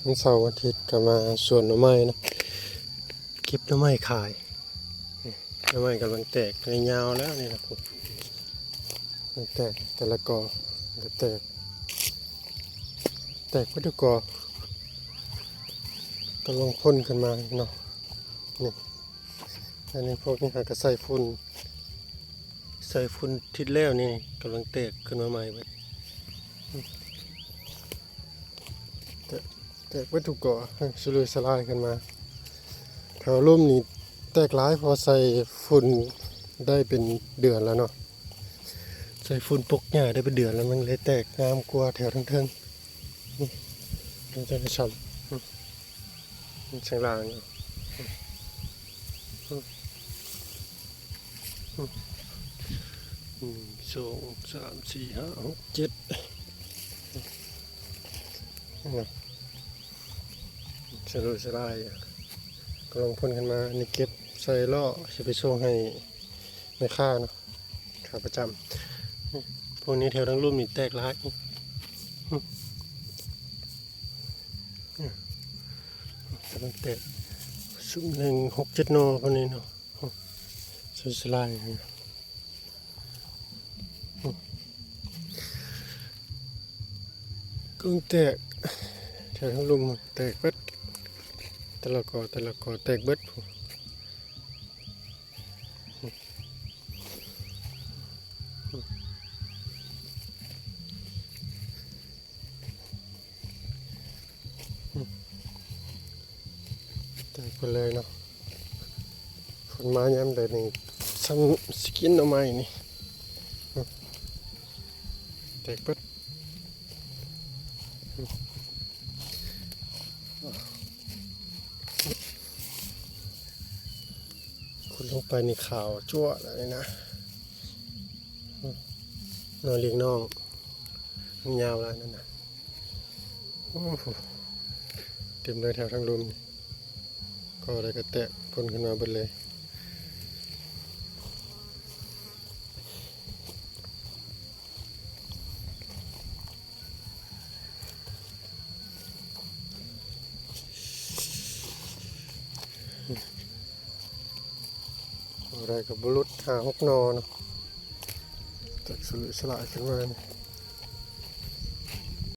ວັນເສົາວັນອາທິດກໍມາສວນໜໍ່ໄມ້ເນາະ ເກັບໜໍ່ໄມ້ຂາຍ. ນີ້ ໜໍ່ໄມ້ກຳລັງແຕກ ຍາວແລ້ວນີ້ນະ ແຕກແຕ່ລະກໍ ກໍແຕກ ແຕກເບິດທຸກກໍ ກຳລັງພົ້ນຂຶ້ນມາເນາະ. ນີ້ ອັນນີ້ພວກນີ້ຫາກໍໃສ່ຝຸ່ນ ໃສ່ຝຸ່ນທິດແລ້ວນີ້ ກຳລັງແຕກຂຶ້ນມາໃໝ່ເບິດ ແຕກ ແຕກເບິດທຸກກໍ ສະເຫຼີສະຫຼາຍຂຶ້ນມາ. ແຖວລຸ່ມນີ້ແຕກຫຼາຍ ເພາະວ່າໃສ່ຝຸ່ນໄດ້ເປັນເດືອນແລ້ວເນາະ ໃສ່ຝຸ່ນປົກຫຍ້າໄດ້ເປັນເດືອນແລ້ວ ມັນເລີຍແຕກງາມກວ່າແຖວເທິງໆ. ນີ້ ມັນຈະໄດ້ຊ້ຳ ນີ້ ຂ້າງລ່າງຢູ່ ໜຶ່ງ ສອງ ສາມ ສີ່ ຫ້າ ຫົກ ເຈັດ ສະເຫຼີສະຫຼາຍ ກຳລັງພົ້ນຂຶ້ນມາ. ອັນນີ້ເກັບໃສ່ລໍ້ ຊິໄປສົ່ງໃຫ້ແມ່ຄ້າເນາະ ຂາປະຈຳ. ພວກນີ້ແຖວທາງລຸ່ມນີ້ແຕກຫຼາຍ ກຳລັງແຕກ ຊຸມໜຶ່ງ ຫົກເຈັດໜໍ່ພຸ້ນນີ້ເນາະ ສະເຫຼີສະຫຼາຍ ກຳລັງແຕກ ແຖວທາງລຸ່ມແຕກເບິດ ແຕ່ລະກໍ ແຕ່ລະກໍແຕກເບິດ. ແຕກໄປເລີຍເນາະ ຝົນມາຍາມໃດນີ້ ຊ່ຳຊິກິນໜໍ່ໄມ້ນີ້ ແຕກເບິດ. ຂຸດລົງໄປນີ້ຂາວຈັ້ວະແລ້ວນີ້ນະ ໜໍ່ລ້ຽງນ້ອງ ມັນຍາວຫຼາຍນັ້ນນະ. ໂອ້ໂຫ ເຕັມເລີຍແຖວທາງລຸ່ມນີ້ ກໍໄດ້ກະແຕກພົ້ນຂຶ້ນມາເບິດເລີຍ. ບໍ່ໄດ້ກໍບໍ່ຫຼຸດ ຫ້າຫົກໜໍ່ເນາະ ແຕກສະເຫຼີສະຫຼາຍຂຶ້ນມານີ້.